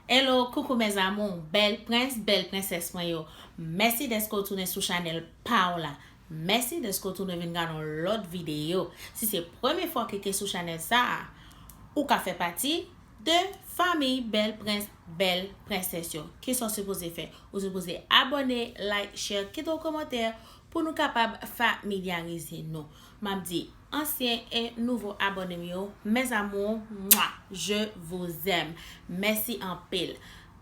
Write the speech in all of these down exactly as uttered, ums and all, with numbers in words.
Hello, coucou mes amours, bèl prens, bèl prensès mwen yo. Mèsi dèske w tounen sou chanèl pa w la. Mèsi dèske w tounen vin gade yon lòt videyo. Si se premye fwa w klike sou chanèl sa a, ou ka fè pati de fanmi bèl prens, bèl prensès yo. Kisa w sipoze fè? Ou sipoze abòne, like, share, kite yon kòmantè pou nou kapab familyarize nou. M ap di ansyen e nouvo abòne m yo, mes amours, mwa, je vous aime. Mèsi anpil.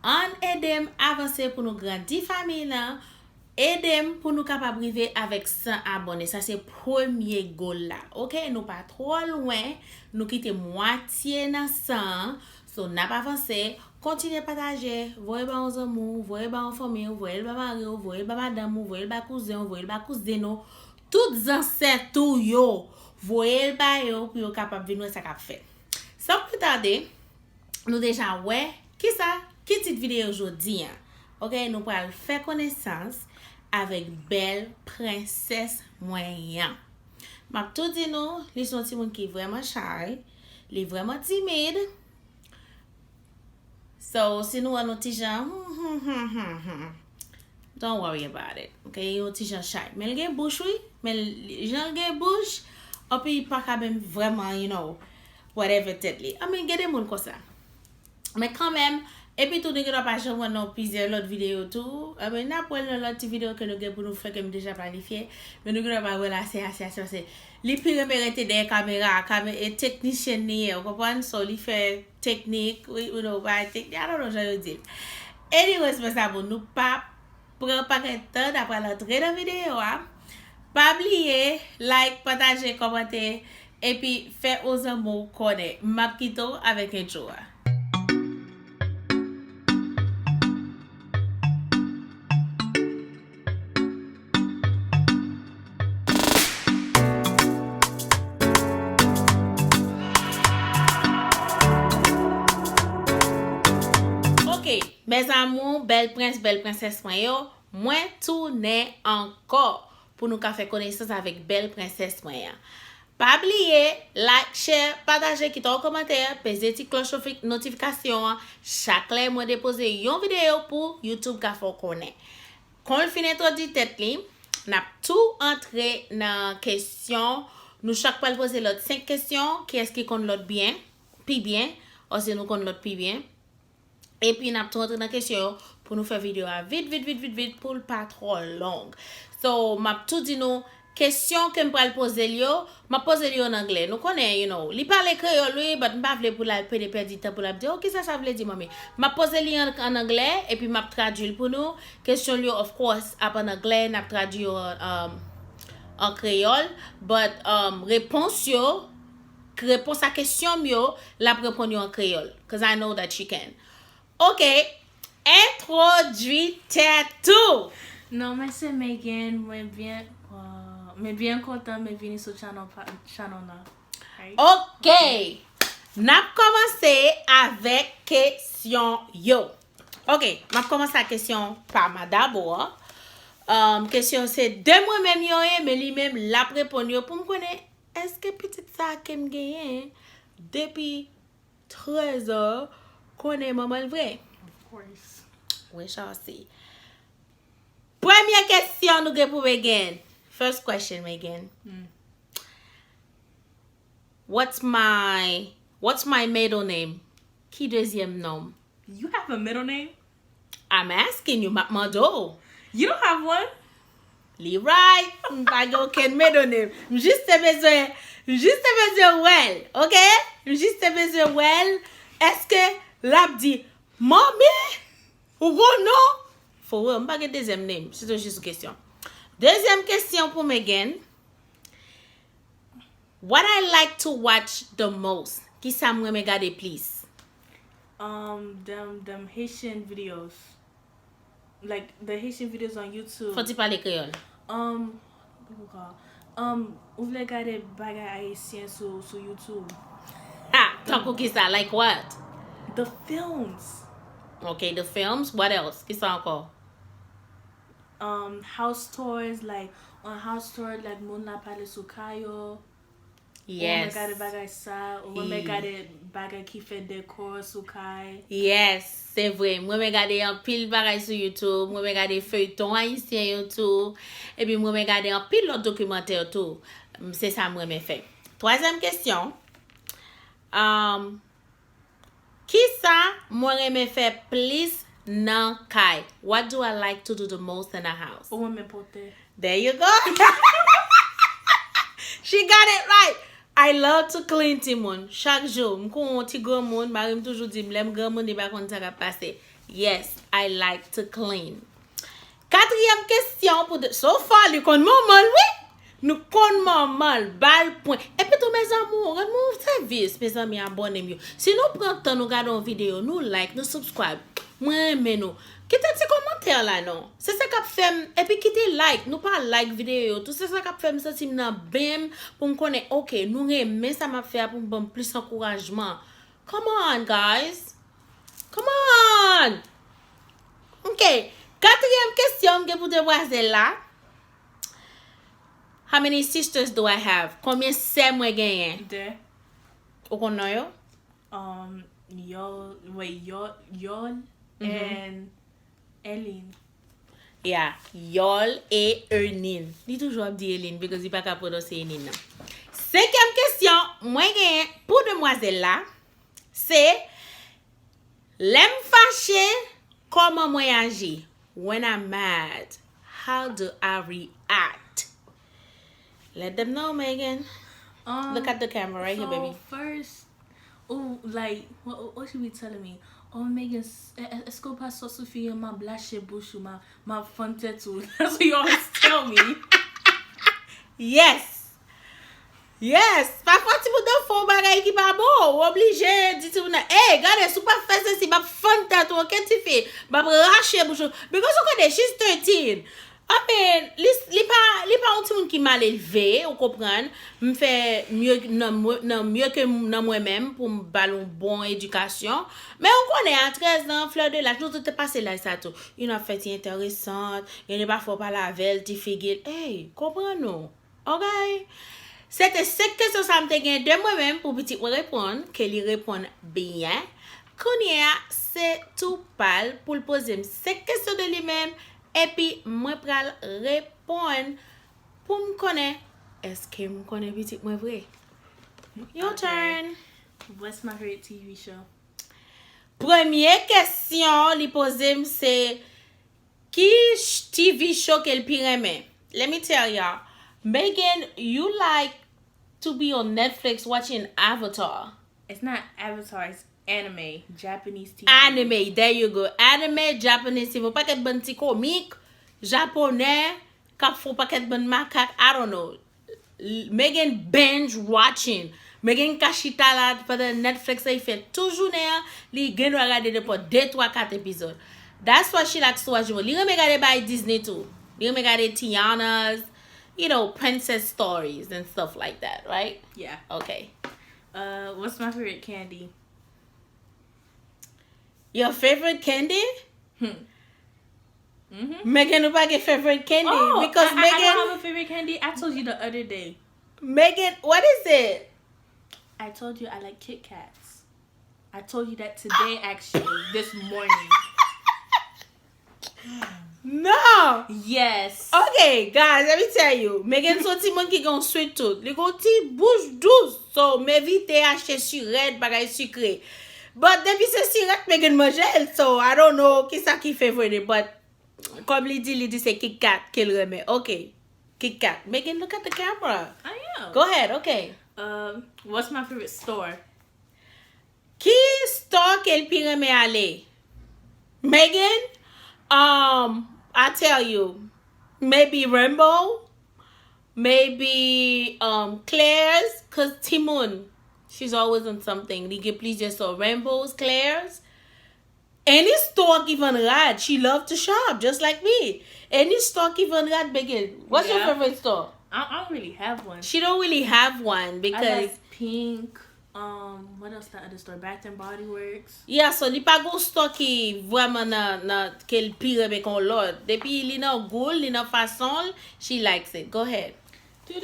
Ann ede m avanse pou nou grandi fanmi lan. Ede m pou nou kapab rive avèk san abòne. Sa se premye goal la. Oke, nou pa twò lwen. Nou kite mwatye nan san an. So, n ap avanse. Kontinye pataje. Voye ba yon zanmi w, voye ba yon fanmi w, voye l ba mari w, voye l ba madanm ou, voye l ba kouzen w, voye l ba kouzin ou. Tout zansèt ou yo, voye l ba yo pou yo kapab vin wè sa k ap fèt. San plis tade, nou deja wè kisa, ki tit videyo jodi a. Oke, nou pral fè konesans avèk bèl prensès mwen an. M ap tou di nou, li se yon timoun ki vrèman shy, li vrèman timid. So, si nou wè nou ti jan, hmm, hmm, hmm, hmm, hmm, don't worry about it. Ok, yon ti jan shy. Men l gen bouch, wi. Men l, jan l gen bouch, anpi li pa ka menm vrèman, you know, whatever tèt li. I mean, gen de moun konsa. Men kanmenm, epi tou, nou gen dwa pa janm wè l nan plizyè lòt videyo tou. I mean, n ap wè l nan lòt ti videyo ke nou gen pou nou fè, ke m deja planifye. Men nou gen dwa pa wè l ase, ase, ase, ase. Li pi renmen rete dèyè kamera, kame-, e teknisyen li ye, ou konprann? So, li fè teknik, wi, ou know, bay teknik, I don't know jan yo di l. Anyways, mes amours, nou pa pran pa gen tan, n ap pral antre nan videyo a. Pa bliye, like, pataje, kòmante, epi fè yon zanmi w konnen. M ap kite w avèk entwo a. Ok, mes amours, bèl prens, bèl prensès mwen yo, mwen tounen ankò pou nou ka fè konesans avèk bèl prensès mwen an. Pa bliye, like, share, pataje, kite yon kòmantè, peze ti klòch nofi-, notifikasyon an. Chak lè mwen depoze yon videyo pou YouTube ka fè w konnen. Kon l fin entwodui tèt li, n ap tou antre nan kesyon. Nou chak pral poze lòt senk kesyon. Kiyès ki konn lòt byen, pi byen, òsye nou konn lòt pi byen? Epi n ap tou antre nan kesyon yo pou nou fè videyo a vit, vit, vit, vit, vit, pou l pa twò long. So, m ap tou di nou, kesyon ke m pral poze l yo, m ap poze l yo an anglè. Nou konnen, you know, li pale kreyòl, wi, but m pa vle pou l al pede pèdi tan pou l ap di, "Oh, kisa sa vle di, manmi?" M ap poze li an, an anglè, epi m ap tradui l pou nou. Kesyon l yo, of course, ap an anglè, n ap tradui yo an, um, an kreyòl, but, um, repons yo, repons a kesyon m yo, l ap reponn yo an kreyòl, 'cause I know that she can. Ok, entwodui tèt ou. Non, mwen se Megan, mwen byen, uh, mwen byen kontan mwen vini sou channel pa, channel nan. Right? Ok, n ap kòmanse avèk kesyon yo. Ok, m ap kòmanse ak kesyon pa m dabò. Um, kesyon se de mwen menm yo ye, men li menm l ap reponn yo pou m konnen èske pitit sa ke m genyen depi trèz an konnen manman l vre? Of course. We shall see. Premye kesyon nou gen pou Megan. First question, Megan. Hmm. What's my, what's my middle name? Ki dezyèm non m? You have a middle name? I'm asking you, m ap mande w. You don't have one. Li right, m pa gen okenn middle name. M jis te bezwen, m jis te bezwen wè l, ok? M jis te bezwen wè l. Èske l ap di, "Manmi, ou gon non?" For real, m pa gen dezyèm name. Se te jis yon kesyon. Dezyèm kesyon pou Megan. What I like to watch the most? Kisa m renmen gade plis? Um, them, them Haitian videos. Like, the Haitian videos on YouTube. Fò ti pale kreyòl. Um, what we call? Um, ou vle gade bagay ayisyen sou, sou YouTube? Ha! Tankou kisa? Like what? The films. Ok, the films. What else? Kisa ankò? Um, house tours, like, on house tour, like, moun la pale sou kay yo. Ou renmen gade bagay sa, ou renmen gade bagay ki fè dekò sou kay. Yes, se vre. M renmen gade anpil bagay sou YouTube, m renmen gade feyton ayisyen yo tou, epi m renmen gade anpil lòt dokimantè tou. M, se sa m renmen fè. Twazyèm kesyon. Um, Kisa mwen renmen fè plis nan kay? What do I like to do the most in the house? Ou renmen pote. There you go. She got it right. I love to clean, timoun. Chak jou, m kou yon ti granmoun, mari m toujou di m, lè m granmoun, li pa konn sa k ap pase. Yes, I like to clean. Katriyèm kesyon pou de, so far, li konn manman l, wi. Nou konn manman l, ba l pwen. Epi tou, mes amours, rann mwen yon sèvis, mezanmi, abòne m yo. Si nou pran tan, nou gade yon videyo, nou like, nou subscribe. Mwen renmen nou. Kite ti kòmantè la non. Se sa k ap fè m, epi kite like. Nou pa like videyo yo tou. Se sa k ap fè m santi m nan ben m pou m konnen, ok, nou renmen sa m ap fè a pou m ban m plis ankourajman. Come on, guys. Come on. Ok. Katriyèm kesyon m gen pou demwazèl la. How many sisters do I have? Konbyen sè mwen genyen? De. Ou konn non yo? Um, Yol, wait, Yol, Yol and Elin. Yeah, Yol e Enin. Li toujou ap di Elin because li pa ka pwononse Enin nan. Senkyèm kesyon mwen genyen pou demwazèl la, se lè m fache, kòman mwen aji? When I'm mad, how do I react? Let them know, Megan. Um, Look at the camera right here, so baby. First, oh, like, what, what she be telling me? Oh, Megan, s-, e-, e-, èske w pa sot sou figi m, m ap lache bouch ou, m ap, m ap fann tèt ou. That's what you always tell me. Yes. Yes. Pafwa, timoun nan fè yon bagay ki pa bon. Ou oblije di timoun nan, hey, gade, si w pa fè sesi, m ap fann tèt ou, ok, tifi? M ap rache bouch ou. Because ou konnen, she's thirteen. I mean, li, li pa, li pa yon timoun ki mal elve, ou konprann. M fè mye nan mwen, nan mye ke m, nan mwen menm pou m ba l yon bon edikasyon. Men ou konnen, a trèz an, fleur de l'âge, nou tout te pase laj sa tou. Yon ap fè ti enteresan, gen de pafwa w pale avè l, ti figi l. Hey, konprann ou. Ok? Se te senk kesyon sa m te gen de mwen menm pou pitit mwen reponn, ke li reponn byen. Kounye a, se tou pa l pou l poze m senk kesyon de li menm, epi mwen pral reponn pou m konnen èske m konnen pitit mwen vre. Your turn. What's my favorite T V show? Premye kesyon li poze m se ki ch-, T V show ke l pi renmen. Let me tell y'all. Megan, you like to be on Netflix watching Avatar. It's not Avatar, it's anime, Japanese T V. Anime, there you go. Anime, Japanese T V. Yon pakèt bann ti komik japonè k ap fè yon pakèt bann makak, I don't know. L-, Megan binge watching. Megan ka chita la pandan Netflix la, li fè tout jounen an, li gen dwa gade nenpòt de, twa, kat epizòd. That's why she likes to watch more. Li renmen gade bagay Disney tou. Li renmen gade Tiana's, you know, princess stories and stuff like that, right? Yeah. Okay. Uh, what's my favorite candy? Your favorite candy? Hmm. Mm-hmm. Megan, ou pa gen favorite candy? Oh, because I, I, Megan, I don't have a favorite candy. I told you the other day. Megan, what is it? I told you I like Kit Kats. I told you that today, actually, this morning. No! Yes. Okay, guys, let me tell you. Megan se yon timoun ki gen yon sweet tooth. Li gen yon ti bouch dous. So, m evite achte sirèt, bagay sikre. But depi se sirèt, Megan manje l. So, I don't know kisa ki favorite, but kòm li di, li di se Kit Kat ke l renmen. Okay. Kit Kat. Megan, look at the camera. I am. Go ahead, okay. Um, what's my favorite store? Ki store ke l pi renmen ale? Megan, um, I tell you, maybe Rainbow, maybe, um, Claire's, 'cause timoun, she's always on something. Li gen plizyè store, Rainbow's, Claire's. Any store ki vann rad, she love to shop, just like me. Any store ki vann rad, Megan. What's your favorite store? I, I don't really have one. She don't really have one because I like Pink. Um, what else the other store? Bath and Body Works. Yeah, so li pa gon store ki vrèman nan, nan, ke l pi renmen kon lòt. Depi li nan gou l, li nan fason l, she likes it. Go ahead.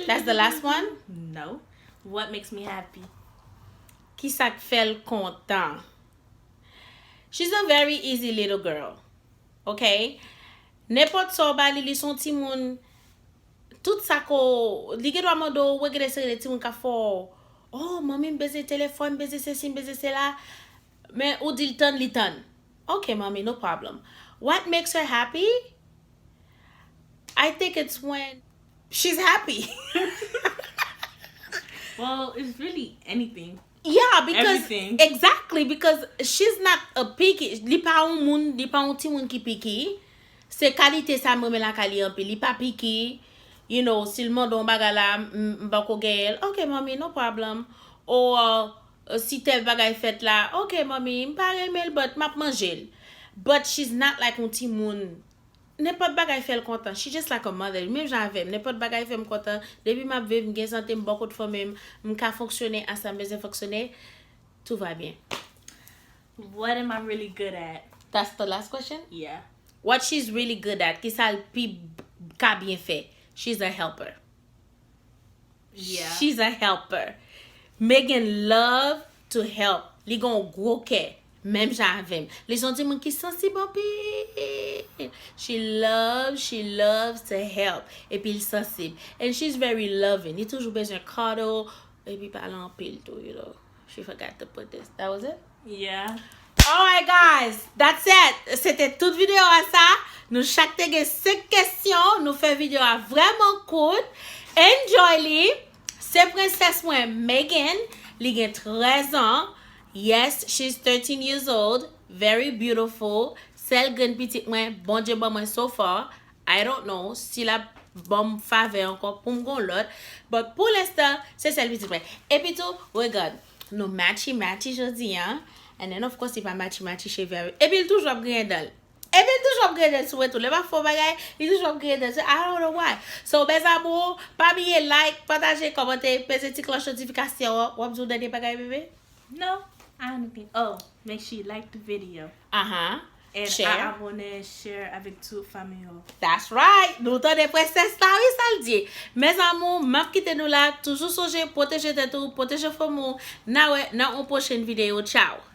That's the last one? No. What makes me happy? Kisa k fè l kontan? She's a very easy little girl. Ok? Nenpòt sa w ba li, li se yon timoun. Tout sa ko. Li gen dwa mande w, regrese, regrese, timoun ka fè w. Oh, manmi, m bezwen telefòn, m bezwen sesi, m bezwen sela. Men ou di l tann, li tann. Ok, manmi, no problem. What makes her happy? I think it's when she's happy. Well, it's really anything. Yeah, because Everything. Exactly, because she's not a picky. Li pa yon moun, li pa yon timoun ki picky. Se kalite sa m renmen lakay li anpil. Li pa picky. You know, si l mande yon bagay la, m m pako genyen l. Ok, manmi, no problem. Ou uh, si tèl bagay fèt la, ok, manmi, m pa renmen l, but m ap manje l. But she's not like yon timoun. Nenpòt bagay fè l kontan. She just like a mother. Menm jan avè m. Nenpòt bagay fè m kontan. Depi m ap viv, m gen sante, m bò kot fanmi m, m ka fonksyone a sa m bezwen fonksyone, tout va byen. What am I really good at? That's the last question? Yeah. What she's really good at, ki sa l pi ka byen fè? She's a helper. Yeah. She's a helper. Megan love to help. Li gen yon gwo kè. Menm jan avè m. Li se yon timoun ki sansib anpil. She loves, she loves to help. Epi l sansib. And she's very loving. Li toujou bezwen cuddle. Epi pale anpil tou, you know. She forgot to put this. That was it? Yeah. Alright, guys, that's it. Se te tout videyo a sa. Nou chak te gen senk kesyon. Nou fè videyo a vrèman kout. Enjoy li. Se prensès mwen, Megan. Li gen trèz an. Yes, she's thirteen years old. Very beautiful. Sèl grenn pitit mwen, Bondye ban mwen so far. I don't know si l ap ban m favè ankò pou m gon lòt. But pou lenstan, se sèl pitit mwen. Epi tou, regard, nou matchy matchy jodi an. And then, of course, li pa matchy matchy cheve avè. Epi l toujou ap griyen dan l. Epi l toujou ap griyen dan l sou mwen tou. Lè m ap fè yon bagay, li toujou ap griyen dan l sou. I don't know why. So, mes amours, pa bliye like, pataje, kòmante, peze ti klòch notifikasyon an. W ap di w dènye bagay, bebe? No, I don't think. Oh, make sure you like the video. Aha. And Share. Abone, share avèk tout fanmi yo. That's right. Nou tande prensès la, wi, sa l di. Mes amours, m ap kite nou la. Toujou sonje, pwoteje tèt ou, pwoteje fanmi w. N a wè nan yon pwochen videyo. Ciao.